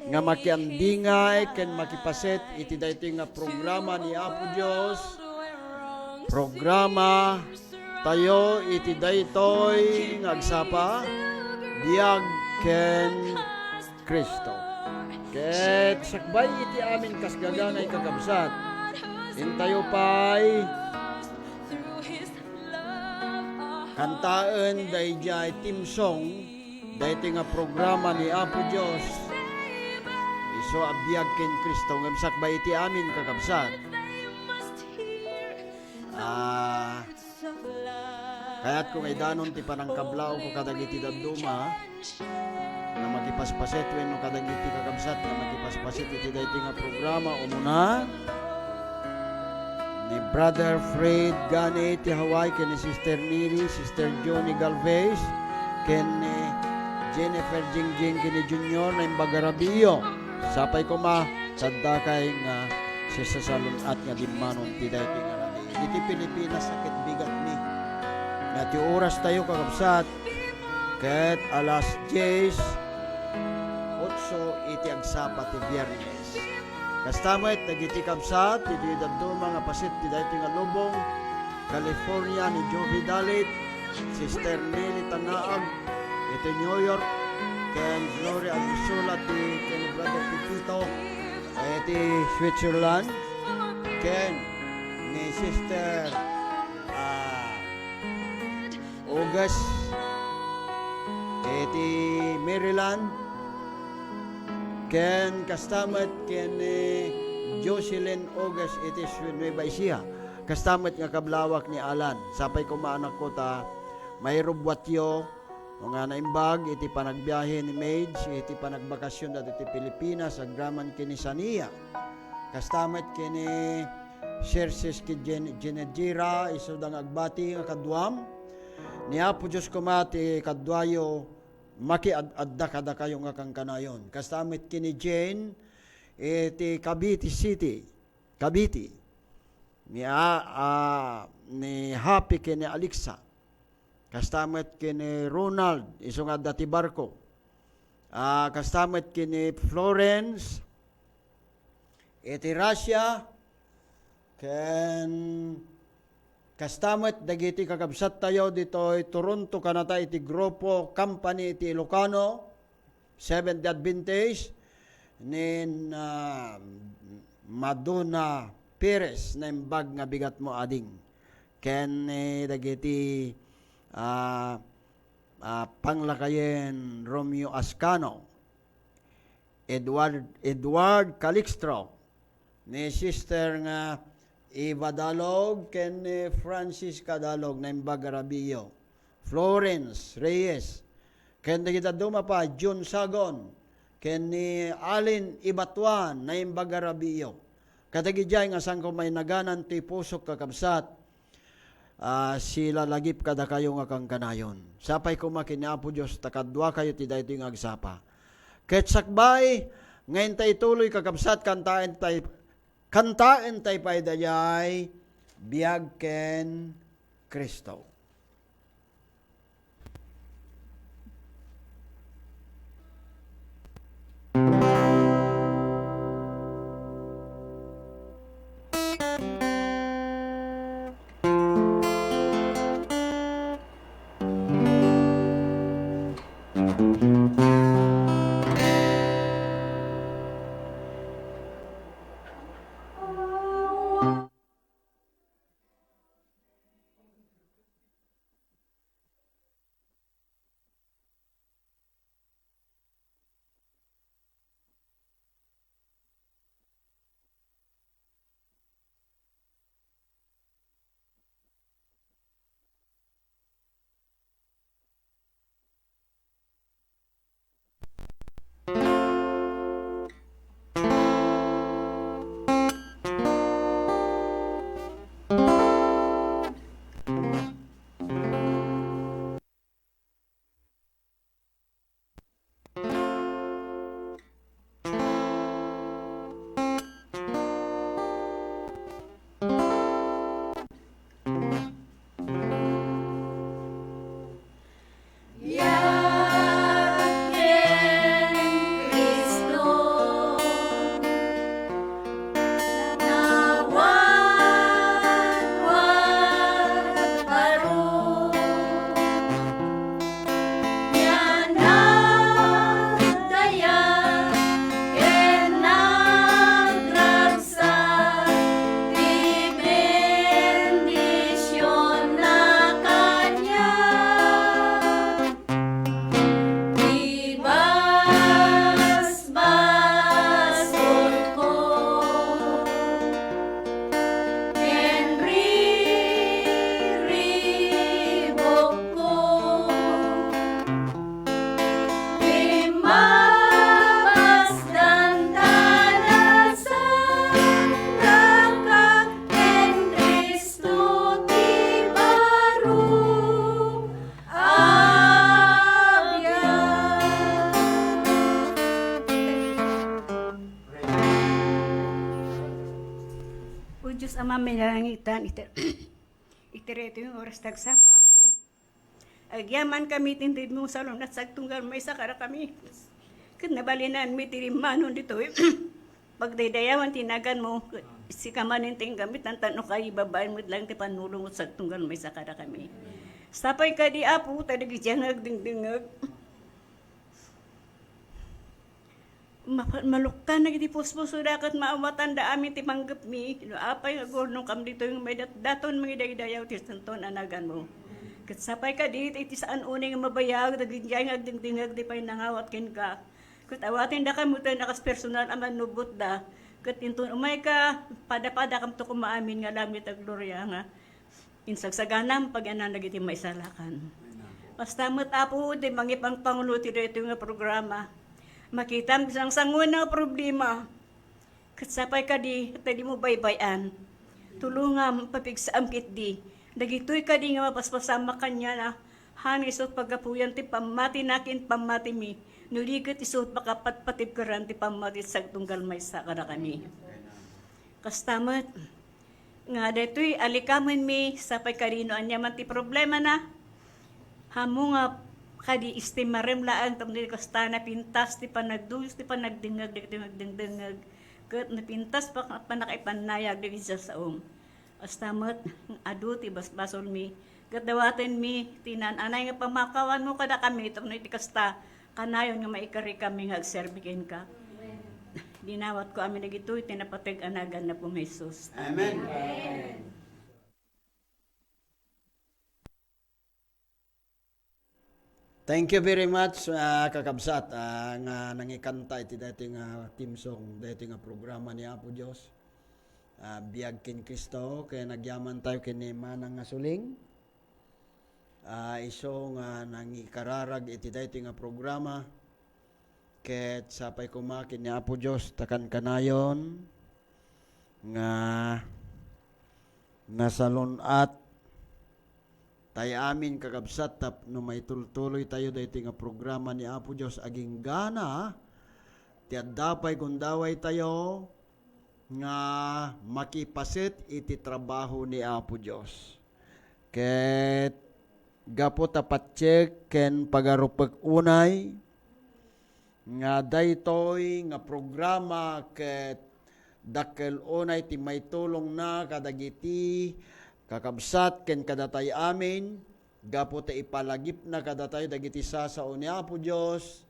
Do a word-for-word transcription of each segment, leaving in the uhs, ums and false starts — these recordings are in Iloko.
nga makiandingay ken makipaset iti daytoy nga programa ni Apo Dios. Programa tayo iti daytoy nga agsapa, Biag ken Cristo. Ket sakbay iti amin kas gagangay kakabsat, intayo pay kantaen daydiay theme song daytoy nga programa ni Apo Dios, isu a Biag ken Cristo. Ngem sakbay iti amin, kakabsat, ah, kayatko nga idanon ti panangkablaawko kadagiti dadduma nga makipaspaset wenno kadagiti kakabsat nga makipaspaset iti daytoy nga programa. Umuna, ni Brother Fred Gani ti Hawaii, ken ni Sister Neri, Sister Johnny Galvez, ken ni Jennifer Jingjing ken ni Junior Naimbagarabiyo. Sapay koma, saddakay nga sisasalun-at nga dimmanon ti daytoy nga rabii. Iti Pilipinas, ket bigatmi nga ti oras tayo, kakabsat, ket alas dies otso iti agsapa ti Biyernes. Kasta met dagiti kabsat, ditoy dadduma nga paset ti daytoy nga lubong, California, ni Jovi Dalit, Sister Nelly Tanaag, iti New York, ken Gloria Agusula ti ken Brother Pepito, iti Switzerland, ken ni Sister, ah, Ogas iti Maryland, ken kasta met ken ni Jocelyn Ogas iti Swi-, Nueva Ecija. Kasta met nga kablawak ni Alan. Sapay koma, anakko, ta mairubbuatyo, no nga naimbag iti panagbiahe ni Maids iti panagbakasyon dagiti Pilipinas agraman ken ni Sania. Kasta met ken ni Serses ken Gen-, Genejira, isuda nga agbati nga kaduam. Ni Apo Dios koma ti kaduayo, makiad-adda kadakayo nga kankanayon. Kasta met ken ni Jane, iti Cavite City, Cavite. Ni a-, a, ni Happy ken ni Alexa. Kasta met ken ni Ronald, isu nga adda ti barko. Ah, kasta met ken ni Florence, iti Russia, ken kasta met dagiti kakabsattayo ditoy Toronto, kanata iti grupo Company iti Ilocano, Seventh-day Adventist, ni, ah, Madonna Perez, naimbag nga bigatmo, ading. Ken, eh, dagiti, ah, ah, panglakayen Romeo Ascano, Edward, Edward Calixtro, ni Sister nga Eva Dalog, ken ni Francisca Dalog, naimbag a rabiiyo. Florence Reyes, ken dagiti dadduma pay, June Sagon, ken ni Alin Ibatuan, naimbag a rabiiyo. Kadagidiay nga saanko mainaganan ti pusok, kakabsat, ah, silalagip kadakayo nga kankanayon. Sapay koma ken ni Apo Dios ta kaduakayo ti daytoy nga agsapa. Ket sakbay nga inta ituloy, kakabsat, kantaentayo, kantaentayo pay daydiay Biag ken Cristo. Mamilangitan iti, iti daytoy nga oras tagsapa, Apo. Agyamankami ti intedmo salun-at sagtunggal maysa kadakami. Ket nabalinanmi ti rimmanon ditoy. Pagdaydayawan ti naganmo, sika manen ti inggamit, tan no kaibabaen met laeng ti pannulongo sagtunggal maysa kadakami. Sapay kadi, Apo, ta dagiti nga agdengdengngeg. Mapa-, maluktan dagiti puspusoda ket maawatanda amin ti panggepmi. No apay nga agurnongkam ditoy nga maidatdaton mangidaydayaw ti santon a naganmo. Ket sapay kadi, iti saan unay nga mabayag dagiti nga agdengdengngeg ti pannangawat kenka. Ket awatendaka met a kas personal a mannubotda. Ket inton umayka, padapadakamto koma amin nga langit a gloria nga insagsaganam pagyanan dagiti maisalakan. Kasta met, Apo, ti mangipangpangulo ti daytoy nga programa. Makitam ti sangsangoan nga problema. Ket sapay kadi, ta dimo baybay-an. Tulongam, papigsaam ketdi. Dagitoy kadi nga mapaspasamak kaniana. Han isu paggapuyan ti pammatina ken pammatimi. No di ket isu pakapatpatibkeran ti pammati sagtunggal maysa kadakami. Kasta met, nga daytoy a likamenmi, sapay kadi no ania man ti problemana. Ammo nga kadi estimarem laeng tapno kasta napintas ti panagduyos ti panagdengngeg dagiti agdengdengngeg, ket napintas pa-, pannakaipannayab dagiti sasaom. Kasta met, adu ti basbasolmi, ket dawatenmi ti naan-anay nga pamakawanmo kadakami tapno iti kasta, kanayon nga maikarikami nga agserbi kenka. Dinawatko amin dagitoy ti napateg a nagan ni Apo Jesus. Amen. Thank you very much, ah, kakabsat, ah, nga nangikanta iti daytoy nga theme song, daytoy nga programa ni Apo Dios. Ah, Biag ken Cristo, ket nagyamantayo ken ni Manang nga Suling. Ah, isu nga nangikararag iti daytoy nga programa. Ket sapay koma ken ni Apo Dios ta kankanayon nga nasalun-at tay amin, kakabsat, tapno maitultuloytayo daytoy nga programa ni Apo Dios agingga ti adda pay gundawaytayo nga makipaset iti trabaho ni Apo Dios. Ket gapu ta patiek ken pagarupek unay nga daytoy nga programa ket dakkel unay ti maitulongna kadagiti kakabsat ken kadatay amin, gapu ta ipalagipna kadatayo dagiti sasao ni Apo Dios.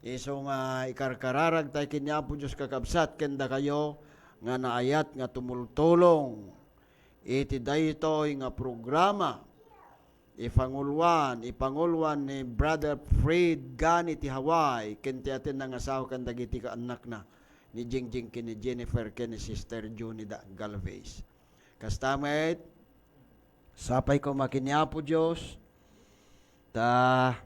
Isu nga ikarkararagtayo ken ni Apo Dios, kakabsat, ken dakayo nga naayat nga tumultulong iti daytoy nga programa. Ipanguloan, ipanguloan ni Brother Fred Gani ti Hawaii, ken ti atin nga asawa ken dagiti kaannakna, ni Jingjing ken ni Jennifer ken ni Sister Junida Galvez. Kasta met, sapay koma ken ni Apo Dios, ta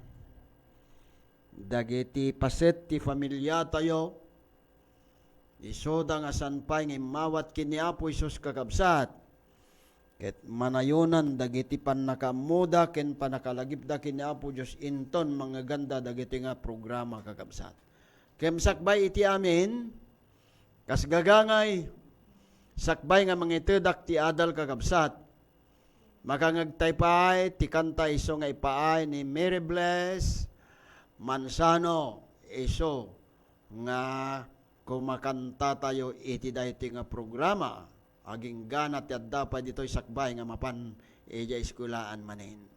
dagiti paset ti familiatayo, isuda nga saan pay nga immawat ken ni Apo Jesus, kakabsat. Ket manayonan dagiti pannakaammoda ken pannakalagipda ken ni Apo Dios inton mangngeganda dagiti nga programa, kakabsat. Ken sakbay iti amin, kas gagangay, sakbay nga mangitedak ti adal, kakabsat, makangngegtay pay ti kanta isu nga ipaay ni Mary Bless Manzano, isu nga kumakantatayo iti daytoy nga programa. Aginggana ti adda pay ditoy sakbay nga mapan idiay eskuelaan manen.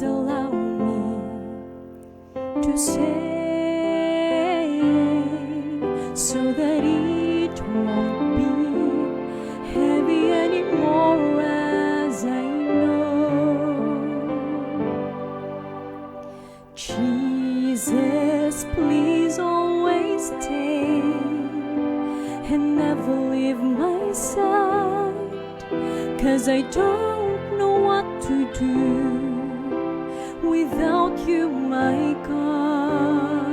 Just allow me to say, so that it won't be heavy anymore, as I know. Jesus, please always stay and never leave my side, 'cause I don't know what to do without you, my God.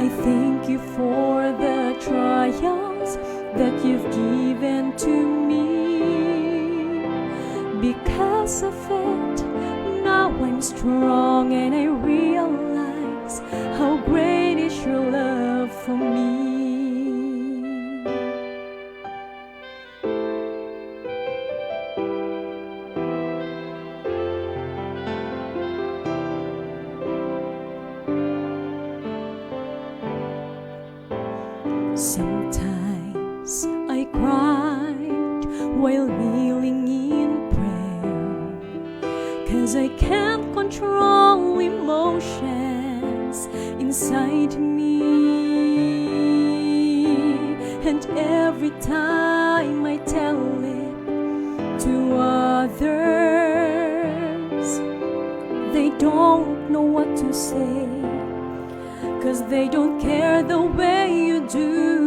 I thank you for the trials that you've given to me. Because of it, now I'm strong and I realize how great is your love for me. Sometimes I cried while kneeling in prayer, 'cause I can't control emotions inside me. And every time I tell it to others, they don't know what to say, 'cause they don't care the way you do.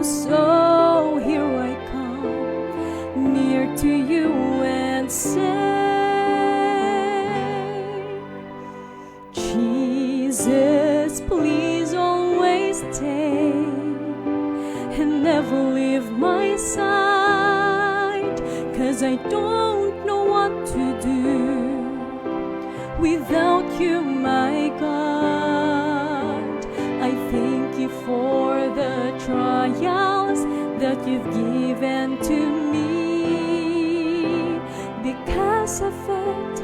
So here I come near to you and say, Jesus, please always stay and never leave my side, 'cause I don't know what to do without you, my God. I thank you for the trials that you've given to me. Because of it,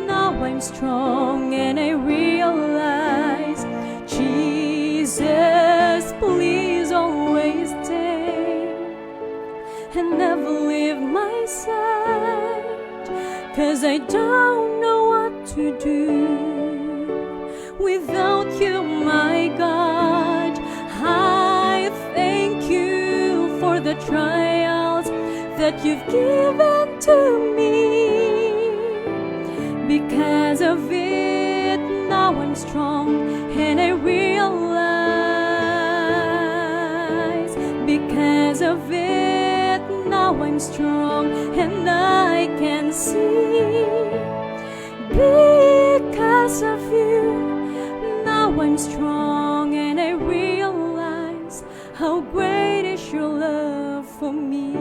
now I'm strong and I realize, Jesus, please always stay and never leave my side, 'cause I don't know what to do without you, my God. I thank you for the trials that you've given to me. Because of it, now I'm strong and I realize. Because of it, now I'm strong and I can see. Because of you, now I'm strong and I realize how great is your love for me.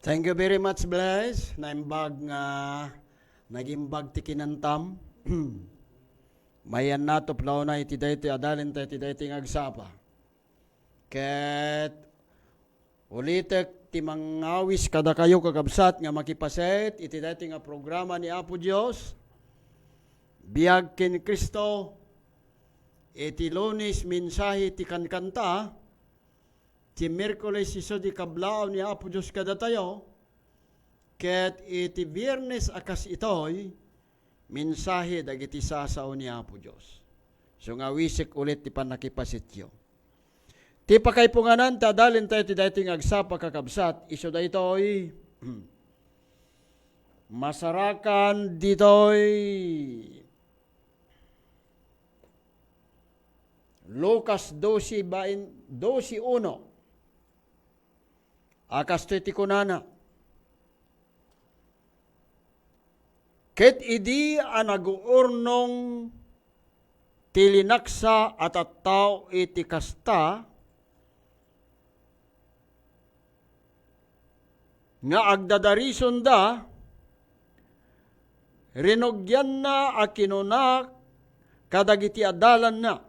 Thank you very much, Blaise. Naimbag nga nagimbag ti kinantam. Mayanna, tuplaw na iti daytoy adalin ta iti daytoy nga agsapa. Ket ulitek ti mangawis kadakayo, kakabsat, nga makipaset iti daytoy nga programa ni Apo Dios, Biag ken Cristo, iti Lunes, mensahe ti kankanta, ti Miyerkules, isu ti kablaaw ni Apo Dios kadatayo, ket iti Biernes a kas itoy, mensahe dagiti sasao ni Apo Dios. So nga awisek ulit ti pannakipasityo. Ti pakaipunganan ti adalin tayo ti daytoy nga agsapa, kakabsat, isu daytoy, masarakan ditoy Lucas doce bain-, doce uno. A kastoy ti kunana, "Ket idi a naguurnong ti linaksa a tattao iti kasta, nga agdadarisonda, rinugianna a kinuna kadagiti adalanna,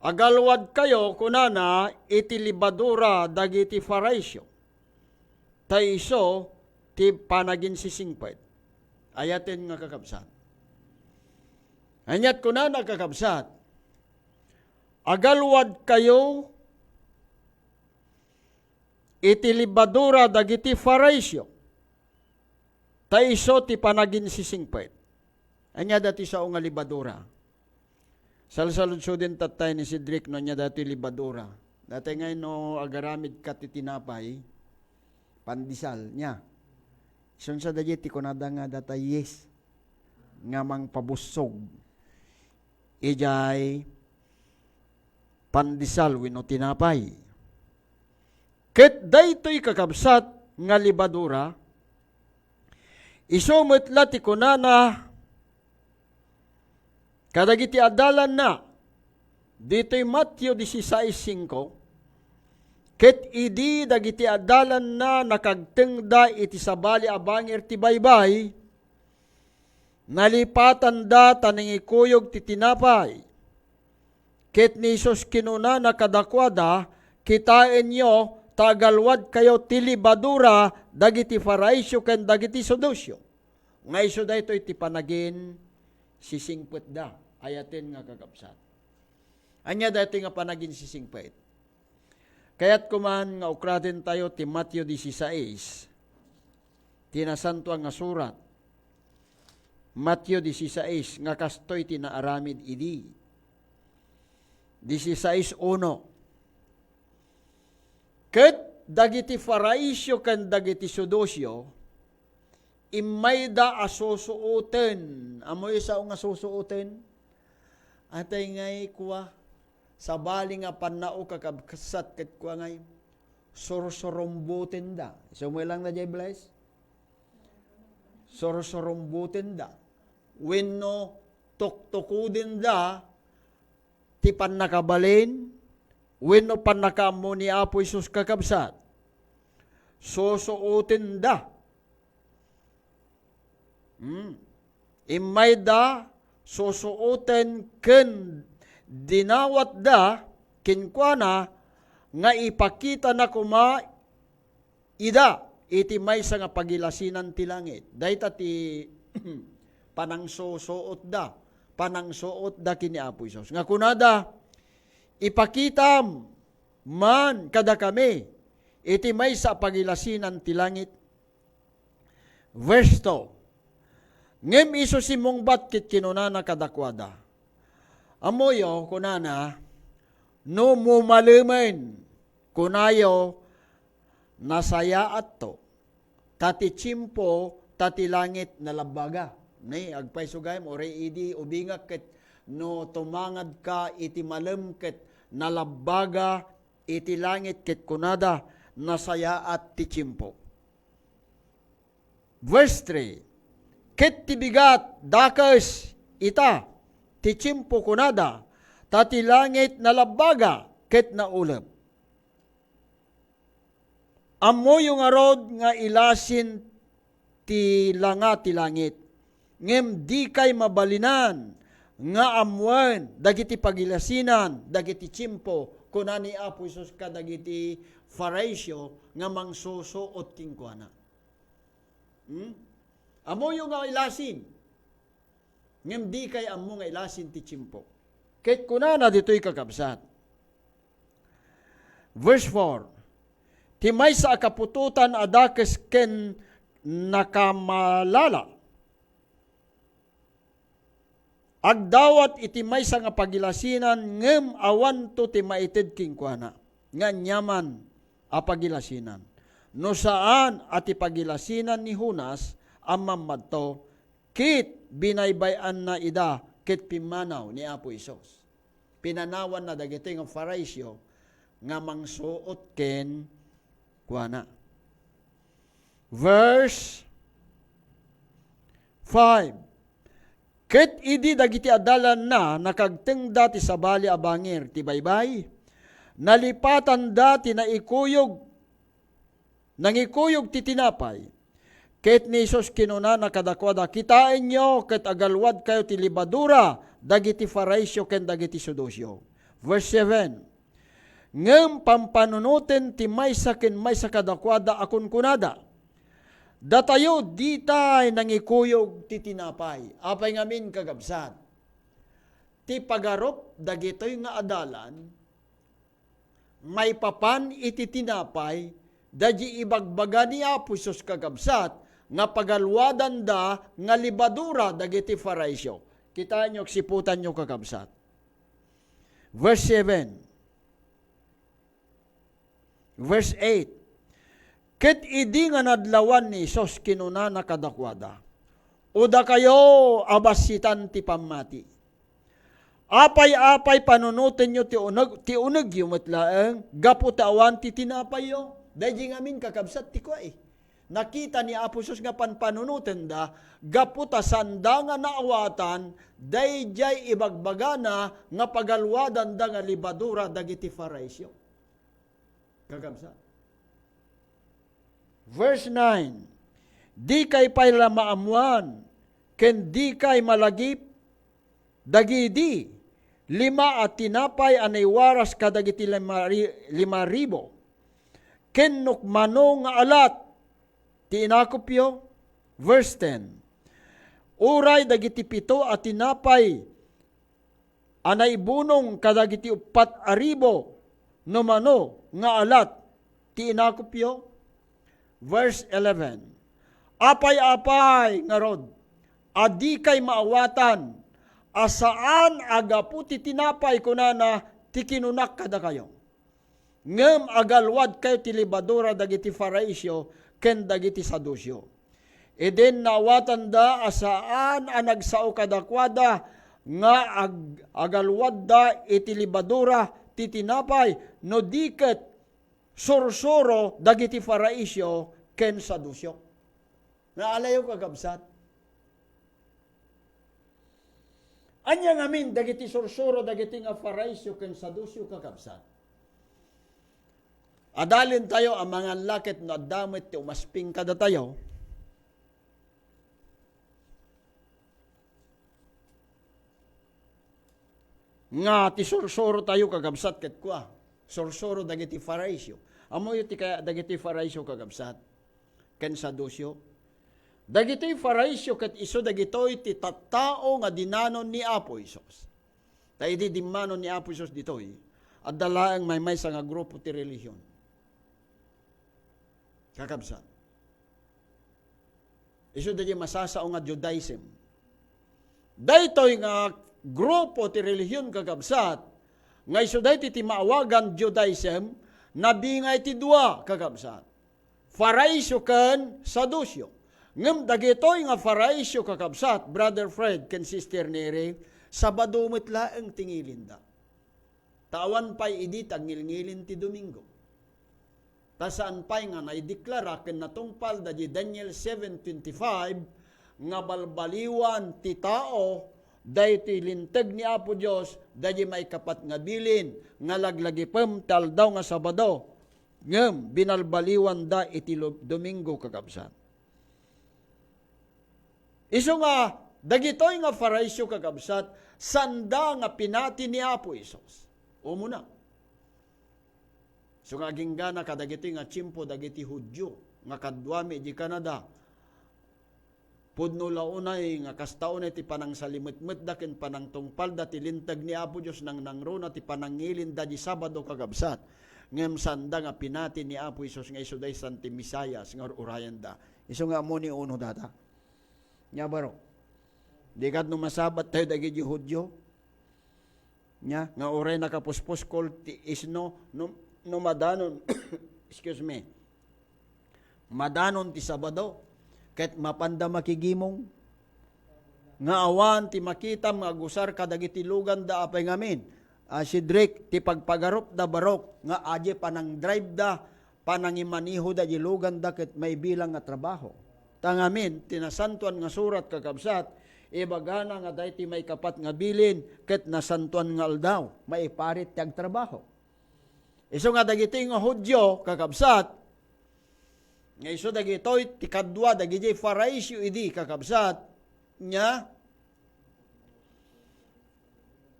"Agalwadkayo," kunana, "iti lebadura dagiti Fariseo, ta isu ti panaginsisingpet." Ayaten nga, kakabsat. Ania't kunana, kakabsat? "Agalwadkayo iti lebadura dagiti Fariseo, ta isu ti panaginsisingpet." Ania dati sao nga lebadura? Salsaludsodentayo tay ni Cedric no ania dati lebadura. Dati ngay no agaramidka ti tinapay, pandesal, nia. Isun sa daydi ti kunada nga data yeast nga mangpabussog idiay pandesal wenno tinapay. Ket daytoy, kakabsat, nga lebadura, isu met la ti kunana kadagiti adalanna ditoy Mateo dieciséis cinco, "Ket idi dagiti adalanna nakagtengda iti sabali a bangir ti baybay, nalipatanda ta nangikuyog ti tinapay." Ket ni Jesus kinunana kadakuada, "Kitaenyo ta agalwadkayo ti lebadura dagiti Fariseo ken dagiti Saduceo." Nga isu daytoy ti panaginsisingpetda. Ayaten nga, kakabsat. Ania daytoy nga panaginsisingpet? Kayatko man nga ukradentayo ti Mateo dieciséis, ti Nasantoan nga Surat. Mateo dieciséis, nga kastoy ti naaramid idi. Dieciséis uno. Ket dagiti Fariseo ken dagiti Saduceo, immayda a susuoten. Ammoyo sao nga susuoten? Atay ngay kua, sabali nga pannao, kakabsat, ket kua ngay, sursurumbutenda. Isu met lang daydiay, bless? Sursurumbutenda. Wenno tuktukudenda ti pannakabalin wenno pannakaammo ni Apo Jesus, kakabsat. Susuotenda. Hmm. Immayda susuoten ken dinawatda kenkuana nga ipakitana koma ida iti maysa nga pagilasinan ti langit. Dayta ti panangsusuotda, panangsuotda ken ni Apo Jesus. Nga kunada, "Ipakitam man kadakami iti maysa a pagilasinan ti langit." Verse two. Ngem isu simmungbat ket kinunana kadakuada, "Ammoyo," kunana, "no mumalemen, kunayo, 'Nasayaatto, ta ti tiempo, ta ti langit nalabbaga.'" Ni, agpayso gayam, uray idi ubingak ket no tumangadka iti malem ket nalabbaga iti langit ket kunada, "Nasayaat ti tiempo." Verse three, "Ket ti bigat, dakes ita ti tiempo," kunada, "ta ti langit nalabbaga ket naulep." Ammoyo ngarud nga ilasin ti langa ti langit, ngem dikay mabalinan nga ammoen dagiti pagilasinan dagiti tiempo, kuna ni Apo Jesus kadagiti Fariseo nga mangsusuot kenkuana. Hmm? Ammoyo nga ilasin, ngem dikay ammo nga ilasin ti tiempo. Ket kunana ditoy, kakabsat, verse four, "Ti maysa a kaputotan a dakes ken nakamalala, agdawat iti maysa nga pagilasinan, ngem awanto ti maited kenkuana nga aniaman a pagilasinan. No saan a ti pagilasinan ni Jonas a mammadto, ket binaybay-anna ida ket pimmanaw ni Apo Jesus." Pinanawanna dagitoy nga Fariseo nga mangsuot kenkuana. Verse five, "Ket idi dagiti adalanna nakagtengda ti sabali a bangir ti baybay, nalipatanda ti naikuyog, nangikuyog ti tinapay." Ket ni Jesus kinunana kadakuada, "Kitaenyo ket agalwadkayo ti lebadura dagiti Fariseo ken dagiti Saduceo." Verse seven, "Ngem pampanunoten ti maysa ken maysa kadakuada a kunkunada, 'Datayo ditay nangikuyog ti tinapay.'" Apay ngamin, kakabsat? Ti pagarup dagitoy nga adalan, maipapan iti tinapay, daydi ibagbaga ni Apo Jesus, kakabsat, nga pagaluadanda nga lebadura dagiti Fariseo. Kitaenyo, agsiputanyo, kakabsat. Verse seven. Verse eight. Ket idi nga nadlawan ni Jesus, kinunana kadakuada, "O dakayo a bassitan ti pammati, apay-apay panunotenyo ti uneg, ti unegyo met laeng gapu ta awan ti tinapayyo?" Daydi ngamin, kakabsat, ti kua, eh. Nakita ni Apo Jesus nga panpanunotenda gapu ta sanda nga naawatan daydiay ibagbagana nga pagaluadanda nga lebadura dagiti Fariseo. Kakabsat. Verse nine, "Dikay pay la maammoan ken dikay malagip dagidi lima a tinapay a naiwaras kadagiti lima ri-, lima ribu, ken no mano nga alat ti inakupyo?" Verse ten, "Uray dagiti pito a tinapay a naibunong kadagiti uppat a ribu no mano nga alat ti inakupyo?" Verse eleven, "Apay-apay ngarud a dikay maawatan a saan a gapu ti tinapay, kunana, ti kinunak kadakayo? Ngem agaluadkayo ti lebadura dagiti Fariseo ken dagiti Saduceo." Idin naawatanda a saan a nagsao kadakuada nga ag-, agaluadda iti lebadura ti tinapay, no di ket sursuro dagiti Fariseo ken Saduceo. Naalayo, kakabsat? Ania ngamin dagiti sursuro dagiti nga Fariseo ken Saduceo, kakabsat? Adalentayo a mangan la ket no adda met ti umasping kadatayo, nga ti sursuro tayo, kakabsat, ket kua, sursuro dagiti Fariseo. Ammoyo ti kaya dagiti Fariseo, kakabsat, ken Saduceo? Dagiti Fariseo ket isu dagitoy ti tattao nga dinanon ni Apo Jesus. Ta idi dimmano ni Apo Jesus ditoy, adda laeng maymaysa nga grupo ti relihion. Kakabsat. Isu daydi masasao nga Judaism. Daytoy nga grupo ti relihion, kakabsat, nga isu daytoy ti maawagan Judaism, nabingay ti dua, kakabsat. Fariseo ken Saduceo. Ngem dagitoy nga Fariseo, kakabsat, Brother Fred ken Sister Neri, Sabado met laeng ti ngilinda. Ta awan pay idi ti agngilngilin ti Domingo. Ta saan pay nga naideklara ken natungpal daydi Daniel seven twenty-five nga balbaliwan ti tao daytoy linteg ni Apo Dios daydi maikapat nga bilin nga laglagipem ti aldaw nga Sabado, ngem binalbaliwanda iti lu-, Domingo, kakabsat. Isu nga, dagitoy nga Fariseo, kakabsat, sanda nga pinati ni Apo Jesus. Umuna. Isu nga aginggana kadagitoy nga tiempo dagiti Judio nga kaduami idiay Canada. Pudno la unay nga kasta unay ti panangsalimetmetda ken panangtungpalda ti linteg ni Apo Dios, nangnangruna ti panangngilinda di Sabado, kakabsat. Ngem sanda nga pinati ni Apo Jesus nga isu daysan ti Mesias nga ur-urayenda. Isu nga ammo ni uno data. Nya, baro. Di ket no masabat tayo dagiti Judio. Nya, nga uray nakapuspuskol ti isno, no, no madanon, excuse me, madanon ti Sabado, ket mapanda makigimong. Nga awan ti makitam nga agusar kadagiti luganda, apay ngamin. Ah, Cedric, ti pagpagarupda barok nga adi panangdrive da, panangimanehoda di luganda ket maibilang nga trabaho. Ta ngamin, ti Nasantoan nga Surat, kakabsat, ibagana nga daytoy maikapat nga bilin ket nasantoan nga aldaw, maiparit ti agtrabaho. Isu nga dagiti nga Judio, kakabsat, nga isu dagitoy ti kadua dagiti Fariseo idi, kakabsat, nya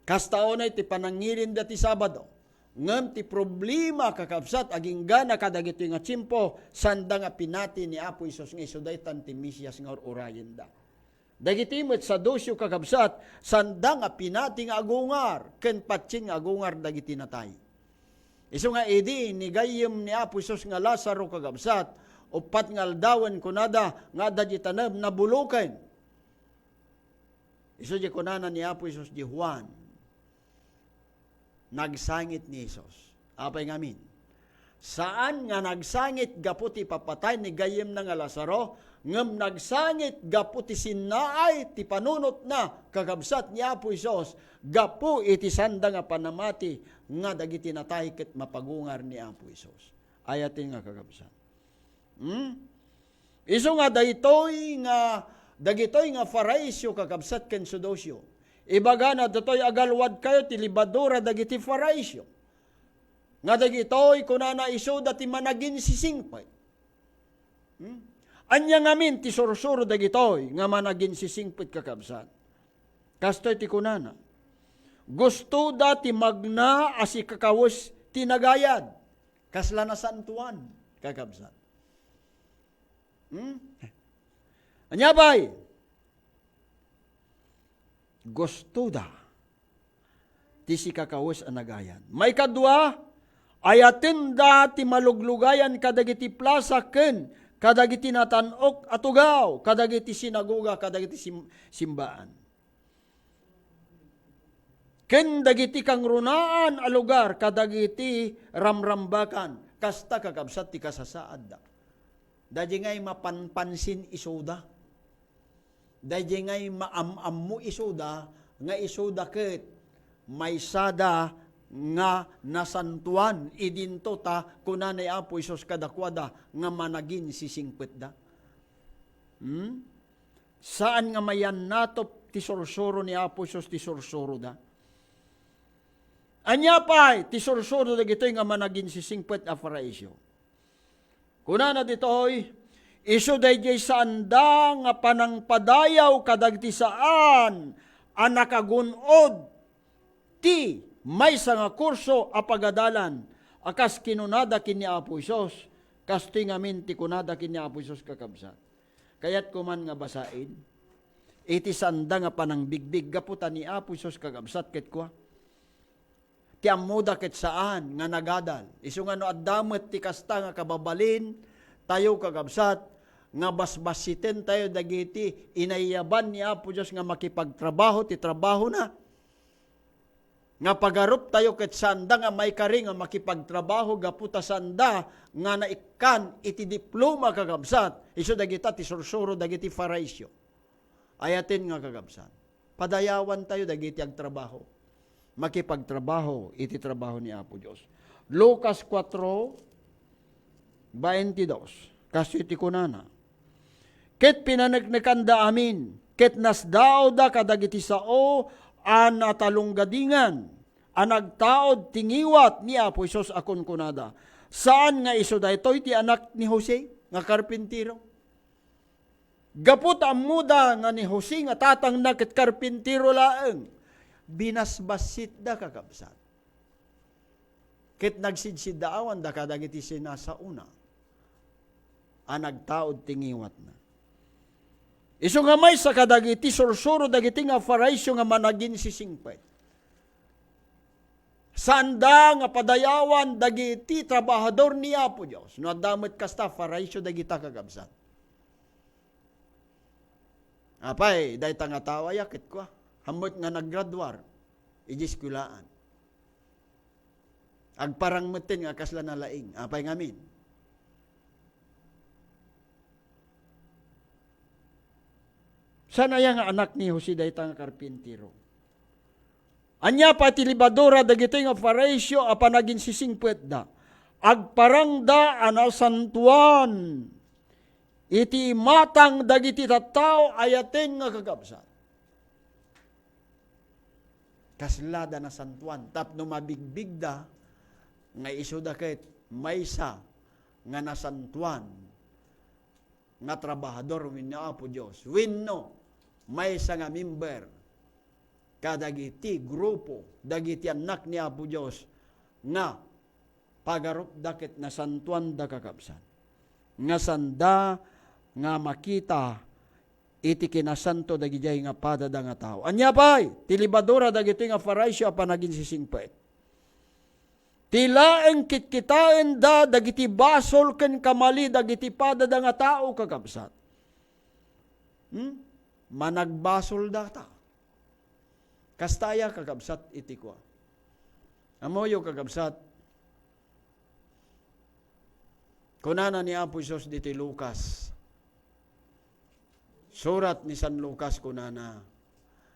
Kasta unay ti panangilinda ti Sabado. Ngem ti problema, kakabsat, agingga kadagitoy nga tiempo, saanda nga pinati ni Apo Jesus nga isu daytan ti Mesias nga ur-urayenda. Dagiti met Saduceo, kakabsat, saanda nga pinati nga agungar, ken patien nga agungar dagiti natay. Isu nga idi nigayyem ni Apo Jesus nga Lazaro, kakabsat, uppat nga aldawen, kunada nga adda di tanem, nabuloken. Isu di kunana ni Apo Jesus di Juan, nagsangit ni Jesus. Apay ngamin? Saan nga nagsangit gapu ti ipapatay ni gayyemna nga Lazaro, ngem nagsangit gapu ti sinnaay ti panunotna, kakabsat, ni Apo Jesus, gapu iti saanda nga panamati nga dagiti natay ket mapagungar ni Apo Jesus. Ayaten nga, kakabsat. Hmm? Isu nga daytoy nga, dagitoy nga Fariseo, kakabsat, ken Saduceo, ibagana datoy, agalwadkayo ti lebadura dagiti Fariseo. Nga dagitoy, kunana, isuda ti managinsisingpet. Hmm? Ania ngamin ti sursuro dagitoy nga managinsisingpet, kakabsat? Kastoy ti kunana, gustoda ti magna a sikakawes ti nagayad. Kasla nasantoan, kakabsat. Hmm? Ania pay? Gustoda ti sikakawes a nagayad. Maikadua, ayatenda ti maluglugayan kadagiti plasa ken kadagiti natan-ok a tugaw, kadagiti sinagoga, kadagiti sim-, simbaan. Ken dagiti kangrunaan a lugar kadagiti ramrambakan, kasta, kakabsat, ti kasasaadda. Daydi ngay mapanpansin isuda. Daydi ngay maam-ammo isuda, nga isuda ket maysada nga nasantoan idinto ta kuna ni Apo Jesus kadakuada nga managinsisingpetda. Hmm? Saan nga mayannatop ti sursuro ni Apo Jesus ti sursuroda. Ania pay ti sursuro dagitoy nga managinsisingpet a Fariseo? Kunana ditoy, isu daydiay saanda nga panangpadayaw kadagiti saan a nakagun-od ti maysa nga kurso a pagadalan a kas kinunada ken ni Apo Jesus. Kastoy ngamin ti kunada ken ni Apo Jesus, kakabsat. Kayatko man nga basaen iti saanda nga panangbigbig gapu ta ni Apo Jesus, kakabsat, ket kua, ti ammoda ket saan nga nagadal. Isu nga no adda met ti kasta nga kababalintayo, kakabsat, nga basbassiten tayo dagiti inayaban ni Apo Dios nga makipagtrabaho ti trabahona. Nga pagarup tayo ket saanda nga maikari nga makipagtrabaho gapu ta saanda nga naikkan iti diploma, kakabsat. Isu dagita ti sursuro dagiti Fariseo. Ayaten nga, kakabsat, padayawan tayo dagiti agtrabaho. Makipagtrabaho iti trabaho ni Apo Dios. Lucas kuatro, baintidos. Kastoy ti kunana, ket pinaneknekanda amin, ket nasdaawda kadagiti sao a natalunggadingan a nagtaud ti ngiwat ni Apo Jesus a kunkunada, saan nga isu daytoy ti anak ni Jose nga karpintero? Gapu ta ammoda nga ni Jose nga tatangna ket karpintero laeng, binasbassitda, kakabsat. Ket nagsidsiddaawanda kadagiti sinasaona a nagtaud ti ngiwatna. Isu nga maysa kadagiti sursuro dagiti nga Fariseo nga managinsisingpet. Saanda nga padayawan dagiti trabahador ni Apo Dios. No adda met kasta, Fariseo dagita, kakabsat. Apay, dayta nga tao aya ket kua, ammo't nga naggraduar idiay eskuelaan. Agparang metten nga kasla nalaing. Apay ngamin? Saan aya nga anak ni Jose dayta nga karpintero? Ania pay ti lebadura dagitoy nga Fariseo a panaginsisingpetda? Agparangda a nasantoan iti imatang dagiti tattao, ayaten nga, kakabsat. Kaslada nasantoan tapno mabigbigda nga isuda ket maysa nga nasantoan nga trabahador wenno Apo Dios, wenno maysa nga member kadagiti grupo dagiti annak ni Apo Dios nga pagarupda ket nasantoanda, kakabsat, nga sanda nga makita iti kinasanto dagidiay nga padada nga tao. Ania pay ti lebadura dagitoy nga Fariseo a panaginsisingpet? Ti laeng kitkitaenda dagiti basol ken kamali dagiti padada nga tao, kakabsat. Hmm? Managbasolda ta. Kasta aya, kakabsat, iti kua? Ammoyo, kakabsat, kunana ni Apo Jesus ditoy Lucas. Surat ni San Lucas, kunana,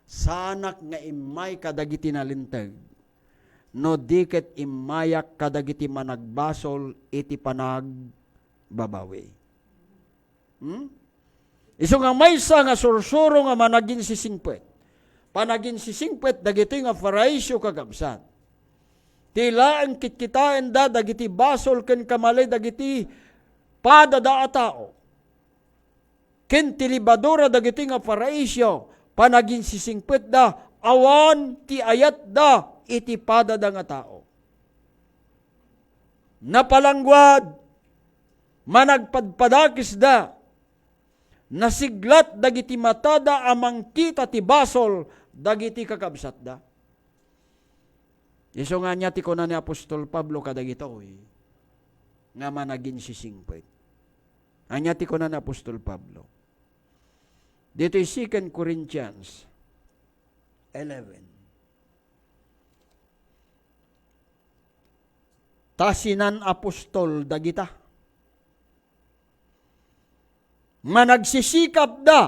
"Saanak nga immay kadagiti nalinteg, no di ket immayak kadagiti managbasol iti panagbabawi." Hmm? Isu nga maysa nga sursuro nga managinsisingpet. Panaginsisingpet dagitoy nga Fariseo, kakabsat. Ti laeng kitkitaenda dagiti basol ken kamali dagiti padada a tao. Ken ti lebadura dagitoy nga Fariseo, panaginsisingpetda, awan ti ayatda iti padada nga tao. Napalangguad, managpadpadakesda, nasiglat dagiti matada a mangkita ti basol dagiti kakabsatda. Isu nga ania ti kuna ni Apostol Pablo kadagitoy nga managinsisingpet? Ania ti kuna ni Apostol Pablo? Ditoy Second Corinthians eleven. Ta sinan-apostol dagita. Managsisikapda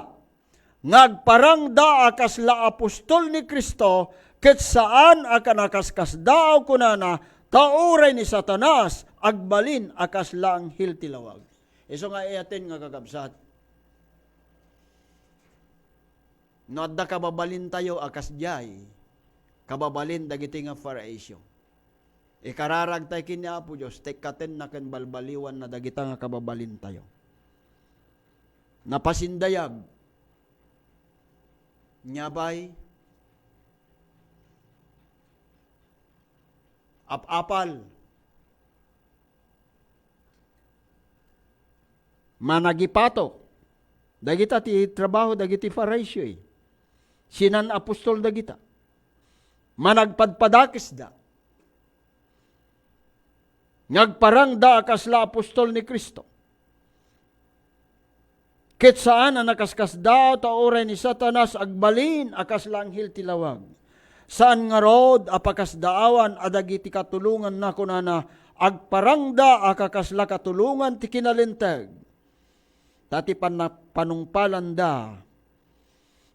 nga agparangda a kasla apostol ni Cristo, ket saan a kanakaskasdaaw, kunana, ta uray ni Satanas agbalin a kasla anghel ti lawag. Isu nga ayaten nga kakabsat. No adda kababalintayo a kasdiay, kababalin dagiti nga Fariseo, ikararagtay ken ni Apo Dios, tekkatenna ken balbaliwanna dagita nga kababalintayo. Napasindayag, nia pay, ap-apal, managipato. Dagita ti trabaho dagiti Fariseo, eh. Sinan-apostol dagita. Managpadpadakesda. Nga agparangda a kasla apostol ni Cristo. Ket saan a nakaskasdaaw ta uray ni Satanas agbalin a kasla anghel ti lawag. Saan ngarud a pakasdaawan a dagiti katulonganna, kunana, agparangda a kakasla katulongan ti kinalinteg. Ta ti panna-, panungpalanda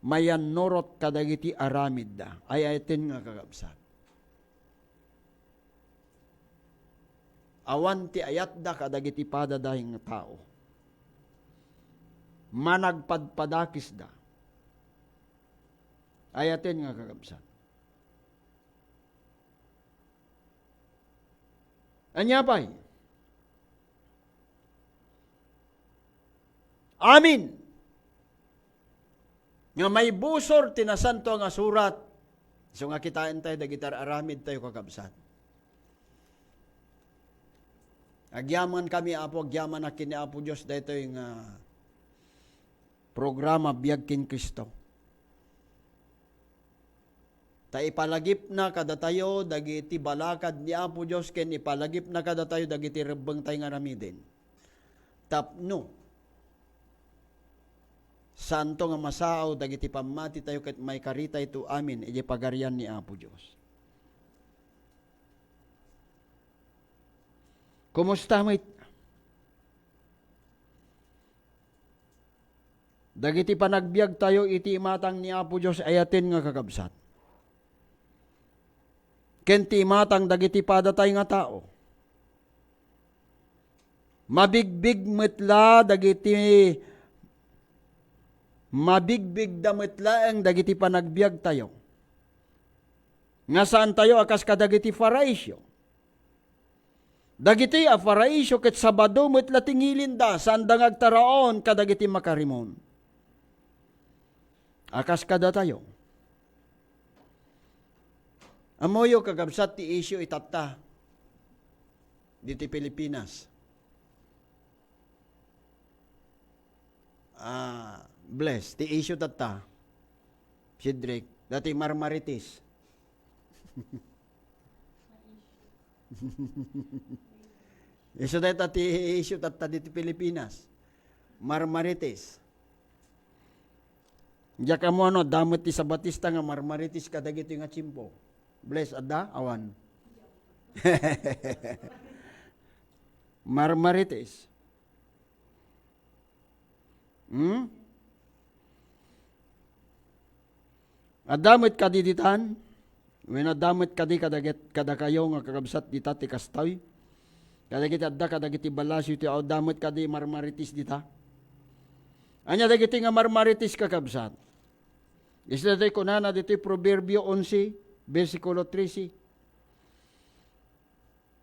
mayannurot kadagiti aramidda. Ay-ayaten nga kakabsat. Awan ti ayatda kadagiti padadaing tao. Managpadpadakisda. Ayaten nga kakabsat. Ania pay? Amin. Nga maibusor ti Nasanto nga Surat. Isu nga kitaentayo dagiti ar-aramidtayo, kakabsat. Agyamankami, Apo, agyamanak ken ni Apo Dios daytoy nga programa, Biag ken Cristo. Ta ipalagipna kadatayo dagiti balakad ni Apo Dios ken ipalagipna kadatayo dagiti rebbengtay nga aramiden. Tapno saanto nga masao dagiti pammatitayo ket maikaritayto amin idiay Pagarian ni Apo Dios. Kumusta met dagiti panagbiagtayo iti imatang ni Apo Dios? Ayaten nga kakabsat. Ken ti imatang dagiti padatay nga tao. Mabigbig met la dagiti, mabigbigda met laeng dagiti panagbiagtayo. Nga saantayo a kas kadagiti Fariseo. Dagiti a Fariseo ket Sabado met la ti ngilinda, saanda nga agtaraon kadagiti makarimon. A kas kadatayo, Ammoyo, kakabsat, ti issue itatta ditoy Pilipinas. Ah, bless. Ti issue tatta, Cedric, dayta marmarites. Isu dayta ti issue tatta ditoy Pilipinas. Marmarites. Diak ammo no adda met ti Sabatista nga marmarites kadagitoy nga tiempo. Bless, adda? Awan. Marmarites. Hmm? Adda met kadi ditan? Wenno adda met kadi kadaget-, kadakayo nga kakabsat dita ti kastoy? Kadagiti adda kadagiti ballasiw ti, adda met kadi marmarites dita? Ania dagiti nga marmarites, kakabsat? Isu daytoy kunana ditoy Proverbio onse, bersikulo trese.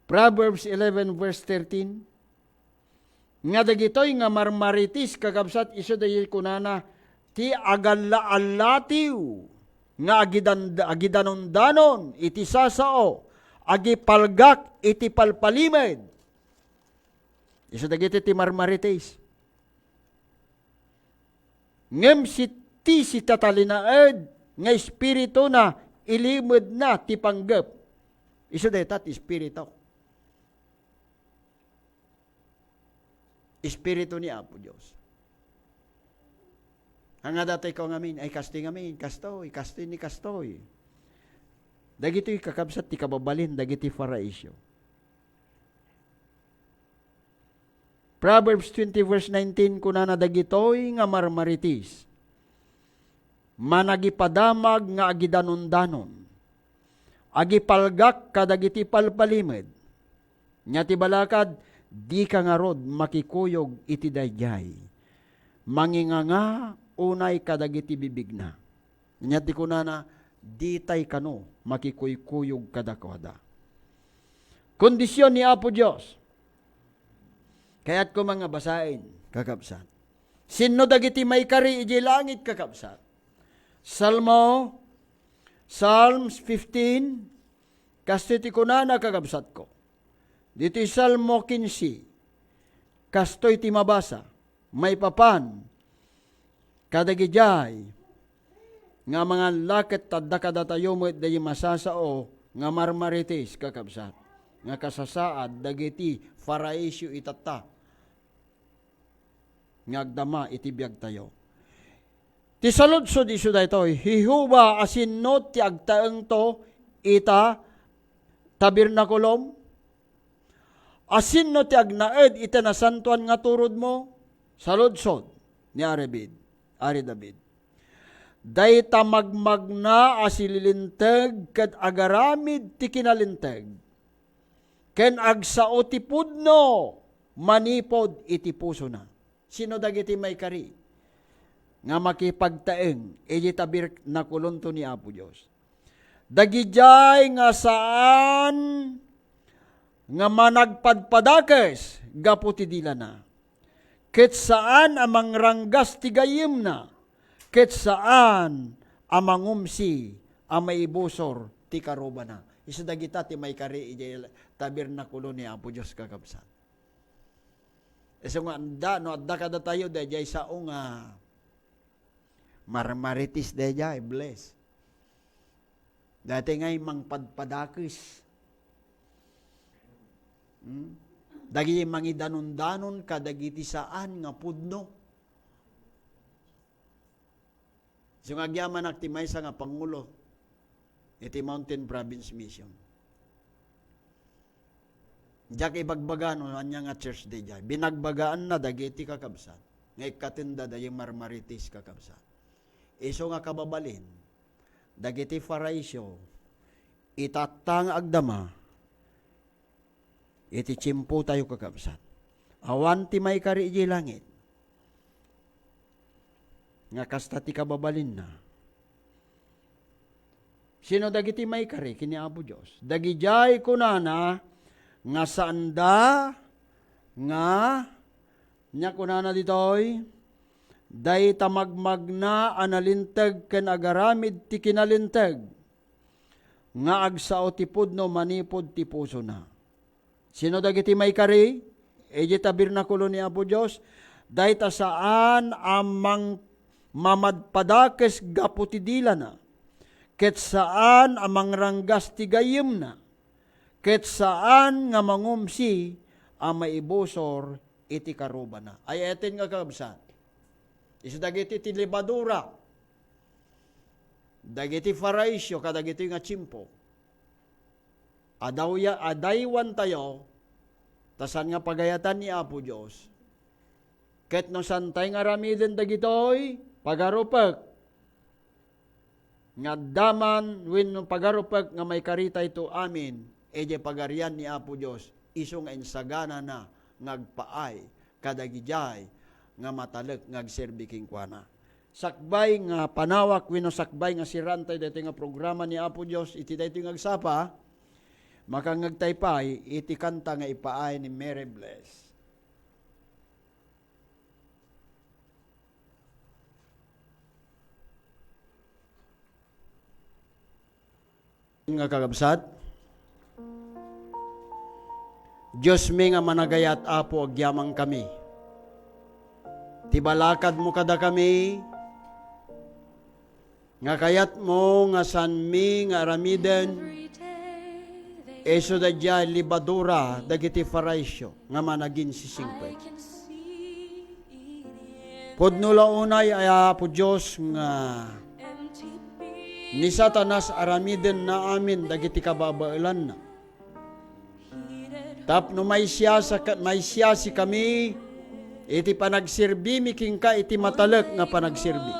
Proverbs eleven verse thirteen, nga dagitoy nga marmarites, kakabsat, isu daytoy kunana, ti agalla-allatiw nga agidan-, agidanondanon iti sasao, agipalgak iti palpalimed. Isu dagiti ti marmarites. Ngem si, ti sitatalinaed nga espirituna, ilimedna ti panggep. Isu dayta ti espiritu. Espiritu ni Apo Dios. Ania dayta ngamin, ay kastoy ngamin, kastoy, kastoy ni kastoy. Dagitoy kakabsat ti kababalin dagiti Fariseo. Proverbs twenty verse nineteen, kunana dagitoy nga marmarites, managipadamag nga agidanondanon, agipalgak kadagiti palpalimed. Nia ti balakad, dika ngarud makikuyog iti daydiay. Manginganga unay kadagiti bibigna. Nia ti kunana, ditay kano makikuykuyog kadakuada. Kondision ni Apo Dios. Kayatko nga basaen, kakabsat. Sinno dagiti maikari idiay langit, kakabsat? Salmo, Psalms fifteen, kastoy ti kunana, kakabsatko. Ditoy Salmo quince, kastoy ti mabasa, maipapan kadagidiay nga mangan la ket adda kadatayo met daydi masasao nga marmarites, kakabsat, nga kasasaad dagiti Fariseo itatta nga agdama iti biagtayo. Ti saludsod isu daytoy, Jehovah, asinno ti agtaengto ita tabernakulom? Asinno ti agnaed iti nasantoan nga turodmo? Saludsod ni Ari David, Ari David. Dayta magmagna a sililinteg ket agaramid ti kinalinteg, ken agsao ti pudno manipud iti pusona. Sino dagiti maikari nga makipagtaeng iti tabernakulonto ni Apo Dios? Dagidiay nga saan nga managpadpadakes gapu ti dilana, ket saan a mangranggas ti gayyemna, ket saan a mangumsi a maibusor ti karubana. Isu dagita ti maikari idiay tabernakulo ni Apo Dios, kakabsat. Isu nga adda, no adda kadatayo, daydiay sao nga marmarites daydiay, bless. Daytoy ngay mangpadpadakes. Hmm? Dagiti mangidanondanon kadagiti saan nga pudno. So, nga agyamanak ti maysa nga pangulo iti Mountain Province Mission. Diak ibagbaga no ania nga church daydiay. Binagbagaanna dagiti kakabsat nga ikkatenda daydiay marmarites, kakabsat. Isu nga kababalin, dagiti Fariseo, itatta nga agdama iti tiempotayo, kakabsat. Awan ti maikari idiay langit nga kasta ti kababalinna. Sino dagiti maikari ken ni Apo Dios? Dagidiay kunana nga saanda nga, nia kunana ditoy, dayta magmagna a nalinteg ken agaramid ti kinalinteg. nga agsao ti pudno manipud ti pusona. Sino dagiti maikari idiay tabernakulo ni Apo Dios? Dayta saan a mang-, mamadpadakes gapu ti dilana, ket saan a mangranggas ti gayyemna, ket saan nga mangumsi a maibusor iti karubana. Ay-ayaten nga kakabsat, isu dagiti ti lebadura dagiti Fariseo kadagitoy nga tiempo. Adawya-, adaywantayo, ta saan nga pagayatan ni Apo Dios. Ket no saantay nga aramiden dagitoy, pagarupek nga adda man wenno pagarupek nga maikaritayto amin idiay Pagarian ni Apo Dios, isu nga insaganana nga agpaay kadagidiay nga matalek nga agserbi kenkuana. Sakbay nga panawak wenno sakbay nga siraantayo daytoy nga programa ni Apo Dios iti daytoy nga agsapa, makangngegtay pay iti kanta nga ipaay ni Mary Bless. Nga kakabsat, Diosmi nga managayat, Apo, agyamankami. Ti balakadmo kadakami, nga kayatmo nga saanmi nga aramiden, isu daydiay lebadura dagiti Fariseo nga managinsisingpet. Pudno la unay, ay Apo Dios, nga ni Satanas aramidenna amin dagiti kababaelanna. Tapno maisiasa-, maisiasikami iti panagserbimi kenka iti matalek nga panagserbi.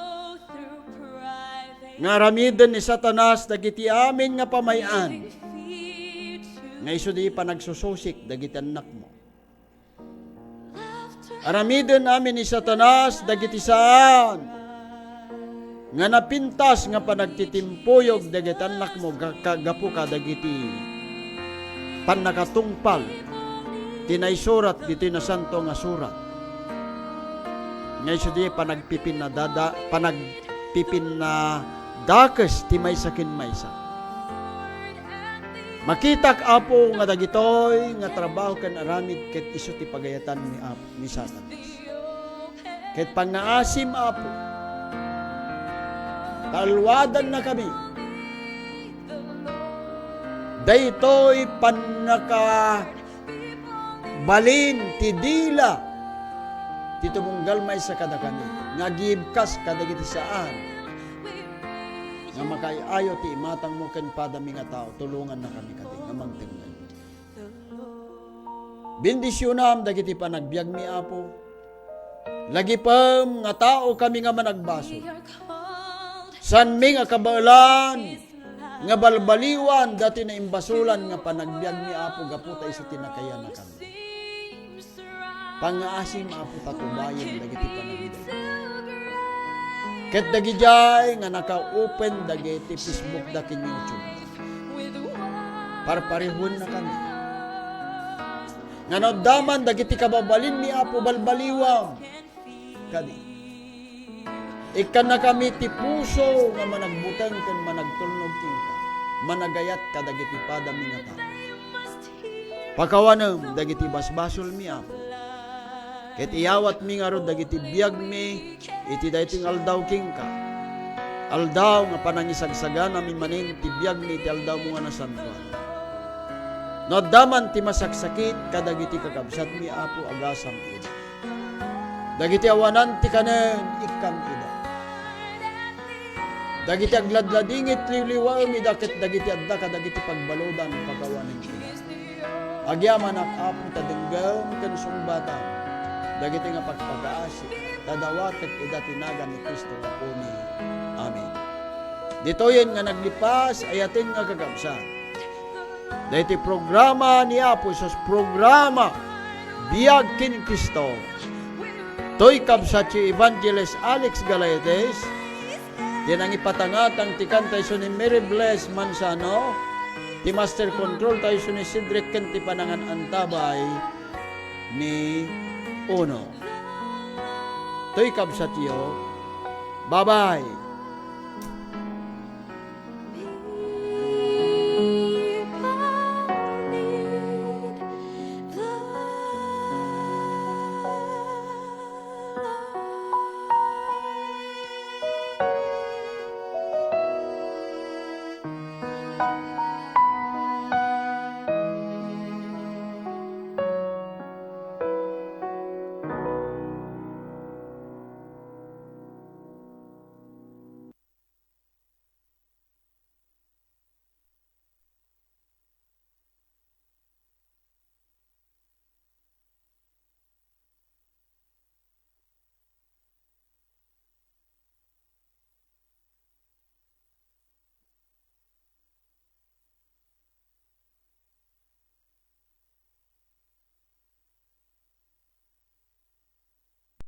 Nga aramiden ni Satanas dagiti amin nga pamay-an, nga isu di panagsususik dagiti annakmo. Aramiden amin ni Satanas dagiti saan nga napintas nga panagtitimpuyog dagiti annakmo ga-, ka-, gapu kadagiti pannakatungpal ti naisurat ditoy Nasanto nga Surat. Nga isu di panagpipinnadada-, panagpipinnadakes ti maysa ken maysa. Makitak, Apo, nga dagitoy nga trabaho ken aramid ket isu ti pagayatan ni Apo, ni Satanas. Ket pangngaasim, Apo, ta alwadannakami. Daytoy pannakabalin ti dila ti tumunggal maysa kadakami nga agibkas kadagiti saan nga makaay-ayo ti imatangmo ken padami nga tao, tulongannakami kadi nga mangtengngeg. Bendisionam dagiti panagbiagmi, Apo. Lagipem nga taokami nga managbasol. Saanmi nga kabaelan nga balbaliwan dati naimbasolan nga panagbiagmi, Apo, gapu ta isu ti nakayanakami. Pangngaasim, Apo, ta tubayen dagiti panagbiag. Ket dagidiay nga naka-open dagiti Facebook da ken YouTube. Parparehuen na kami. Nga no adda man dagiti kababalinmi, Apo, balbaliwam kadi. Ikkannakami ti puso nga managbuteng ken managtulnog kenka, managayat kadagiti padami nga tao. Pakawanem dagiti basbasolmi, Apo. Ket iyawatmi ngarud dagiti biagmi iti daytoy nga aldaw kenka. Aldaw nga panangisagsaganami manen ti biagmi iti aldawmo nga nasantoan. No adda man ti masaksakit kadagiti kakabsatmi, Apo, agasam ida. Dagiti awanan ti kanen, ikkam ida. Dagiti agladladingit, liwliwaem ida, ket dagiti adda kadagiti pagbaludan, pakawanem ida. Agyamanak, Apo, ta denggem ken sungbatam dagiti nga pagpakaasi, ta dawatek ida ti nagan ni Cristo nga Apomi. Amen. Ditoyen nga naglipas, ayaten nga kakabsat, daytoy programa ni Apo Jesus, programa Biag ken Cristo. Toy kabsatyo, Evangelist Alex Galayetes, ti nangipatangatang ti kanta isu ni Mary Bless Manzano, ti master control tayo isu ni Cedric ken ti panangan-antabay ni Uno. Toy kabsatyo, bye-bye.